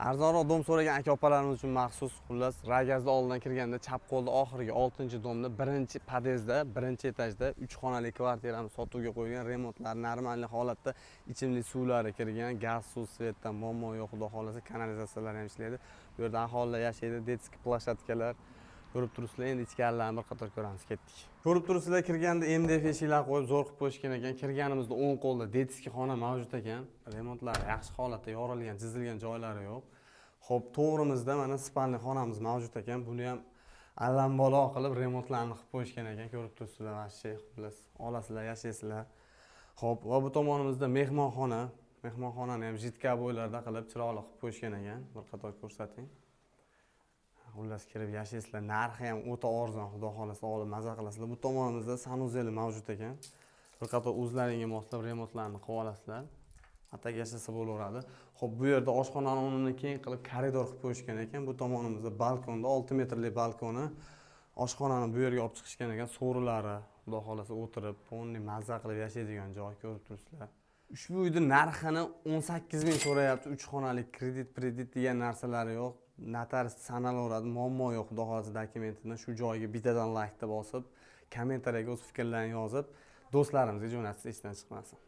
Arzonroq дом so'ragan aka opalarimiz uchun maxsus. Xullas, Ragazni oldidan kirganda chap qo'lda oxirgi 6 domda, birinchi podyezdda, birinchi etajda 3 xonali kvartiramiz sotuvga qo'yilgan. Remontlar нормальный holatda, ichimlik suvlari kirgan, gaz, suv, свет dan muammo yo'q, xudo xohlasa, kanalizatsiyalar ham ishlaydi. Bu yerda aholilar yashaydi, детский площадка lar ko'rib turibsizlar. Endi ichkarilarni bir qator ko'ramiz, ketdik. Ko'rib turibsizlar, kirganda MDF eshiklar qo'yib, zo'r qilib qo'yishgan ekan. Kirganimizda o'ng qo'lda детский xona mavjud ekan. Remontlari yaxshi holatda, yorilgan, chizilgan joylari yo'q. Xo'p, to'g'rimizda mana спальный xonamiz mavjud ekan. Buni ham allambalo qilib remontlarni qilib qo'yishgan ekan. Ko'rib turibsizlar, вообще, xullas, olasizlar, yashaysizlar. Xo'p, va bu tomonimizda mehmonxona. Mehmonxonani ham жидкий обой larda qilib, chiroyli qilib qo'yishgan ekan. Bir qator ko'rsating. Xullas, kirib yashaysizlar. Narxi ham o'ta arzon, xudo xohlasa, olib maza qilasizlar. Bu tomonimizda санузел i mavjud ekan. Bir qator o'zlaringga moslab remontlarni qilib olasizlar. Ataga yashasa bo'laveradi. Xo'p, bu yerda oshxonani o'rnini keng qilib koridor qilib qo'yishgan ekan. Bu tomonimizda balkonda 6 metrli balkoni. Oshxonani bu yerga olib chiqishgan ekan. So'rilari, xudo xohlasa, o'tirib, полный mazza qilib yashaydigan joy, ko'rib turibsizlar. Ushbu uyni narxini 18 ming so'rayapti. 3 xonali, kredit, kredit degan narsalari yo'q. Notarius sanalaveradi, muammo yo'q, xudo xohlasa, dokumentini shu joyga bittadan laykni bosib, kommentariyaga o'z fikrlarini yozib, do'stlarimizga jo'natsa esdan chiqmasin.